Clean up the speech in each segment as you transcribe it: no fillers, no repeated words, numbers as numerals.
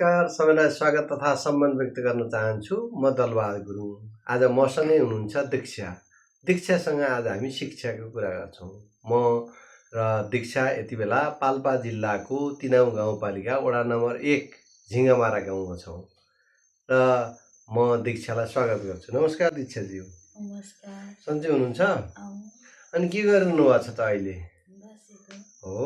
नमस्कार सबैलाई स्वागत तथा सम्मान व्यक्त गर्न चाहन्छु। म दलबहादुर गुरुङ। आज मसँगै हुनुहुन्छ दीक्षासँग आज हामी शिक्षाको कुरा गर्छौँ। म र दीक्षा यति बेला पाल्पा जिल्लाको तिनाउ गाउँपालिका वडा नम्बर 1 झिङ्गामारा गाउँमा छौँ र म दीक्षालाई स्वागत गर्छु। नमस्कार दीक्षाज्यू। नमस्कार। सन्चै हुनुहुन्छ? अनि के गरिरहनु भएको छ त अहिले? हो,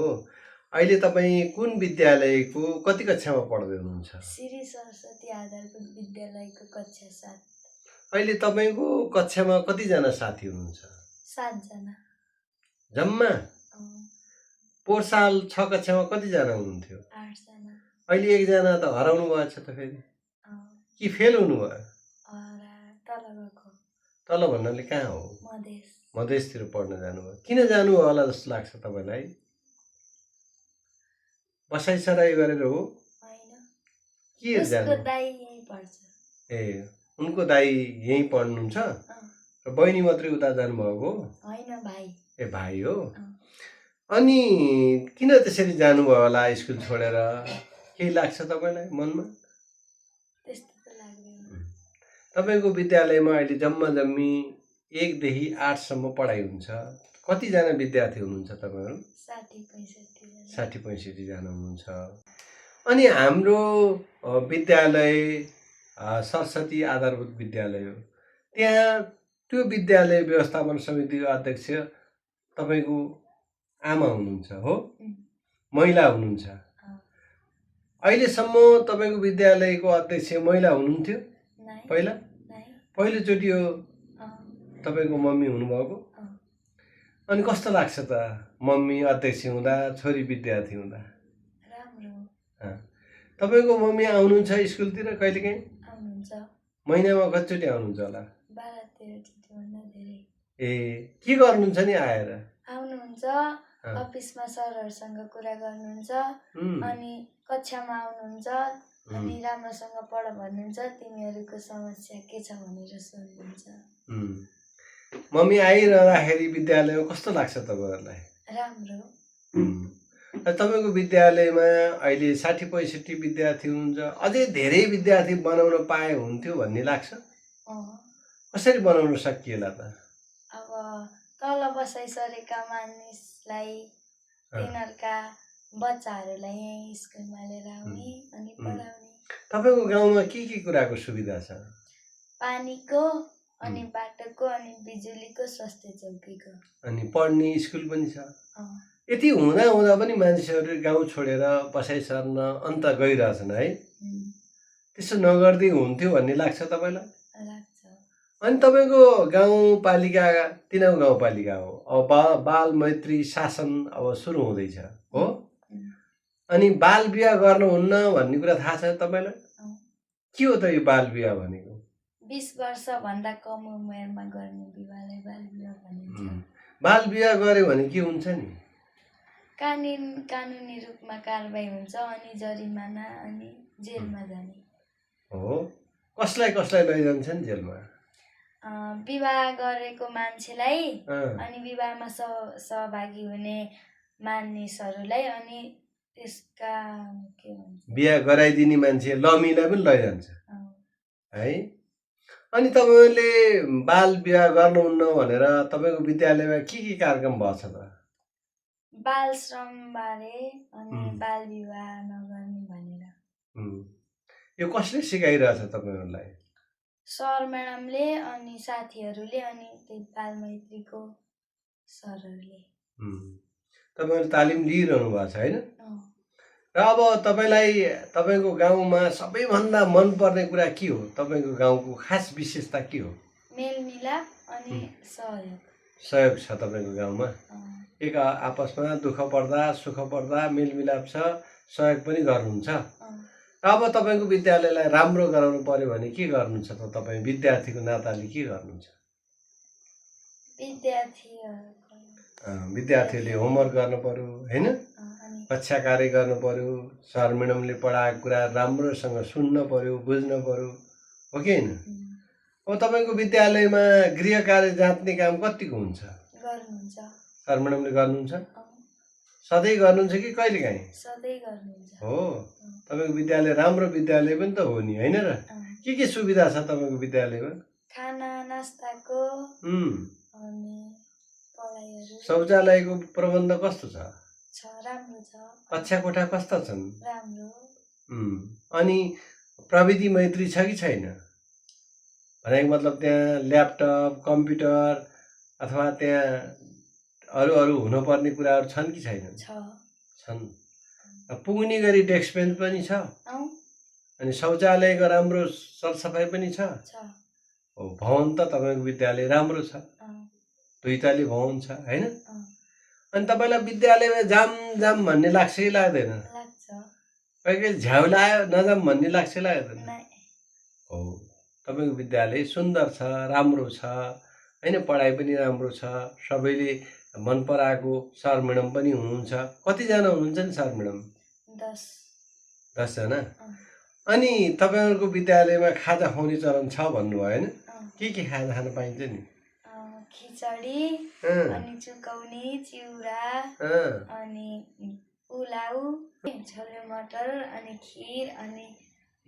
अहिले तपाईँ कुन विद्यालयको कति कक्षामा पढ्दै हुनुहुन्छ? श्री सरस्वती आधारभूत विद्यालयको कक्षा 7। अहिले तपाईँको कक्षामा कतिजना साथी हुनुहुन्छ? 7 जना। जम्मा? पोहोर साल 6 कक्षामा कतिजना हुनुहुन्थ्यो? 8 जना। अहिले 1 जना त हराउनु भएको छ त फेरि। कि फेल हुनुभयो? तल भन्नाले कहाँ हो? मधेसतिर पढ्न जानुभयो। किन जानुभयो होला जस्तो लाग्छ तपाईँलाई? बसाइसराई गरेर हो? के जानु? ए, उनको दाइ यहीँ पढ्नुहुन्छ र बहिनी मात्रै उता जानुभएको? ए, भाइ हो। अनि किन त्यसरी जानुभयो होला स्कुल छोडेर? केही लाग्छ तपाईँलाई मनमा? तपाईँको विद्यालयमा अहिले जम्मा जम्मी 1 देखि 8 सम्म पढाइ हुन्छ। कतिजना विद्यार्थी हुनुहुन्छ तपाईँहरू? 60-65 जना हुनुहुन्छ। अनि हाम्रो विद्यालय सरस्वती आधारभूत विद्यालय हो। त्यहाँ त्यो विद्यालय व्यवस्थापन समितिको अध्यक्ष तपाईँको आमा हुनुहुन्छ हो? महिला हुनुहुन्छ। अहिलेसम्म तपाईँको विद्यालयको अध्यक्ष महिला हुनुहुन्थ्यो? पहिलोचोटि हो तपाईँको मम्मी हुनुभएको? अनि कस्तो लाग्छ त मम्मी अध्यक्ष हुँदा, छोरी विद्यार्थी हुँदा? तपाईँको मम्मी आउनुहुन्छ स्कुलतिर कहिलेकाहीँ? महिनामा कतिचोटि आउनुहुन्छ होला? 12-13 चोटि भन्दा धेरै। ए, के गर्नुहुन्छ नि आएर? आउनुहुन्छ, अफिसमा सरहरुसँग कुरा गर्नुहुन्छ, अनि कक्षामा आउनुहुन्छ, अनि राम्रोसँग पढ भन्नुहुन्छ, तिमीहरूको समस्या के छ भनेर सोध्नुहुन्छ। मम्मी आइरहँदाखेरि विद्यालयमा कस्तो लाग्छ तपाईँहरूलाई? राम्रो। तपाईँको विद्यालयमा अहिले 60-65 विद्यार्थी हुनुहुन्छ। अझै धेरै विद्यार्थी बनाउन पाए हुन्थ्यो भन्ने लाग्छ? कसरी बनाउन सकिएला त? अब तल बसाइसरेका मानिसलाई, तिनीहरूका बच्चाहरूलाई यही स्कुलमा लिएर आउने अनि पढाउने। तपाईँको गाउँमा के कुराको सुविधा छ? पानीको, अनि बाटोको, अनि बिजुलीको, स्वास्थ्य चौकीको। अनि पढ्ने स्कुल पनि छ। यति हुँदा पनि मान्छेहरू गाउँ छोडेर बसाइ सर्न अन्त गइरहेछन् है? त्यसो नगर्दै हुन्थ्यो भन्ने लाग्छ तपाईँलाई? अनि तपाईँको गाउँपालिका तिनाउ गाउँपालिका हो। अब बाल मैत्री शासन अब सुरु हुँदैछ हो? अनि बाल विवाह गर्नुहुन्न भन्ने कुरा थाहा छ तपाईँलाई? के हो त यो बाल विवाह भनेको? 20 वर्षभन्दा कम उमेरमा गर्ने विवाहलाई बाल विवाह भनिन्छ। बाल विवाह गर्यो भने के हुन्छ नि? कानुनी रूपमा कारबाही हुन्छ, अनि जरिमाना, अनि जेलमा जाने हो। कसलाई लैजान्छन् जेलमा? विवाह गरेको मान्छेलाई, अनि विवाहमा सहभागी हुने मानिसहरूलाई, अनि त्यसका के भन्छ, बिहा गराइदिने मान्छे लमीलाई पनि लैजान्छ है? अनि तपाईँले बाल विवाह गर्नुहुन्न भनेर तपाईँको विद्यालयमा के कार्यक्रम भएछ त? बाल श्रम बारे, अनि बाल विवाह नगर्ने भनेर। यो कसले सिकाइरहेछ तपाईँहरूलाई? सर म्याडमले, अनि साथीहरूले, अनि त्यही बाल मैत्रीको सरहरूले। तपाईँले तालिम लिइरहनु भएको छ होइन? र अब तपाईँलाई तपाईँको गाउँमा सबैभन्दा मनपर्ने कुरा के हो? तपाईँको गाउँको खास विशेषता के हो? मेलमिलाप अनि सहयोग छ तपाईँको गाउँमा। एक आपसमा दुःख पर्दा सुख पर्दा मेलमिलाप छ, सहयोग पनि गर्नुहुन्छ। अब तपाईँको विद्यालयलाई राम्रो गराउनु पर्यो भने के गर्नुहुन्छ त? तपाईँ विद्यार्थीको नाताले के गर्नुहुन्छ? विद्यार्थीहरूले होमवर्क गर्नु पर्यो होइन? कक्षा कार्य गर्नु पर्यो, सर म्याडमले पढाएको कुरा राम्रोसँग सुन्न पर्यो, बुझ्न पर्यो, हो कि होइन? अब तपाईँको विद्यालयमा गृह कार्य जाँच्ने काम कतिको हुन्छ? सर म्याडमले गर्नुहुन्छ? सधैँ गर्नुहुन्छ कि कहिलेकाहीँ? सधैँ गर्नुहुन्छ। हो। तपाईँको विद्यालय राम्रो विद्यालय पनि त हो नि होइन र? के सुविधा छ तपाईँको विद्यालयमा? खाना नास्ताको अनि पढाइहरू। शौचालयको प्रबन्ध कस्तो छ? राम्रो छ। कक्षा कोठा कस्ता छन्? राम्रो। अनि प्रविधि मैत्री छ कि छैन? भनेको मतलब त्यहाँ ल्यापटप कम्प्युटर अथवा त्यहाँ अरू हुनुपर्ने कुराहरू छन् कि छैनन्? छन्। पुग्ने गरी डेस्क बेन्च पनि छ? अनि शौचालयको राम्रो सरसफाइ पनि छ? हो। भवन त तपाईँको विद्यालय राम्रो छ, 2 तले भवन छ होइन? अनि तपाईँलाई विद्यालयमा जाम भन्ने लाग्छ कि लाग्दैन? कहिले झ्याउ लायो नजाम भन्ने लाग्छ कि लाग्दैन? हो। तपाईँको विद्यालय सुन्दर छ, राम्रो छ होइन? पढाइ पनि राम्रो छ, सबैले मन पराएको सर म्याडम पनि हुनुहुन्छ। कतिजना हुनुहुन्छ नि सर म्याडम? 10 जना। अनि तपाईँहरूको विद्यालयमा खाजा खुवाउने चलन छ भन्नुभयो होइन? के खाजा खान पाइन्छ नि? खिचडी अनि चुकौनी, चिउरा अनि पुलाउ, छोले मटर अनि खिर अनि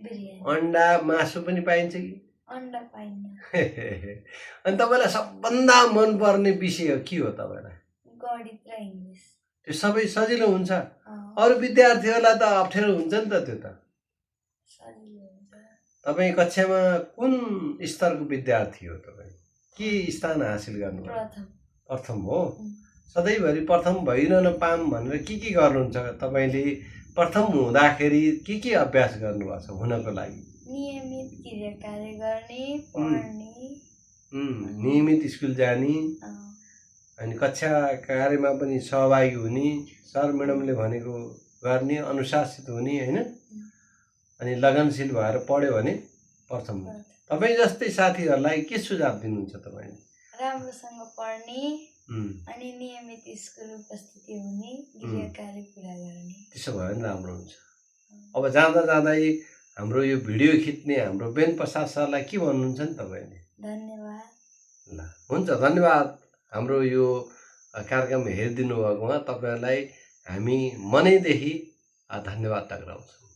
बिरयानी। अन्डा मासु पनि पाइन्छ कि? अन्डा पाइन्न। अनि तपाईँलाई सबभन्दा मनपर्ने विषय के हो तपाईँलाई? गणित र इङ्ग्लिस। त्यो सबै सजिलो हुन्छ? अरू विद्यार्थीहरूलाई त अप्ठ्यारो हुन्छ नि त त्यो त? सजिलो हुन्छ। तपाईँ कक्षामा कुन स्तरको विद्यार्थी हो तपाईँ? के स्थान हासिल गर्नुभयो? प्रथम हो। सधैँभरि प्रथम भइरहन पाम भनेर के गर्नुहुन्छ तपाईँले? प्रथम हुँदाखेरि के अभ्यास गर्नुभएको छ हुनको लागि? नियमित क्रियाकार्य गर्ने, पढ्ने, नियमित स्कुल जाने, अनि कक्षा कार्यमा पनि सहभागी हुने, सर म्याडमले भनेको गर्ने, अनुशासित हुने होइन? अनि लगनशील भएर पढ्यो भने प्रथम। तपाईँ जस्तै साथीहरूलाई के सुझाव दिनुहुन्छ तपाईँले? राम्रोसँग पढ्ने अनि नियमित स्कुल उपस्थिति हुने, गृहकार्य पुरा गर्ने। त्यसो भयो भने राम्रो हुन्छ। अब जाँदै हाम्रो यो भिडियो खिच्ने हाम्रो बेन प्रसाद सरलाई के भन्नुहुन्छ नि तपाईँले? धन्यवाद। ल हुन्छ, धन्यवाद। हाम्रो यो कार्यक्रम हेरिदिनु भएकोमा तपाईँहरूलाई हामी मनैदेखि धन्यवाद टक्राउँछौँ।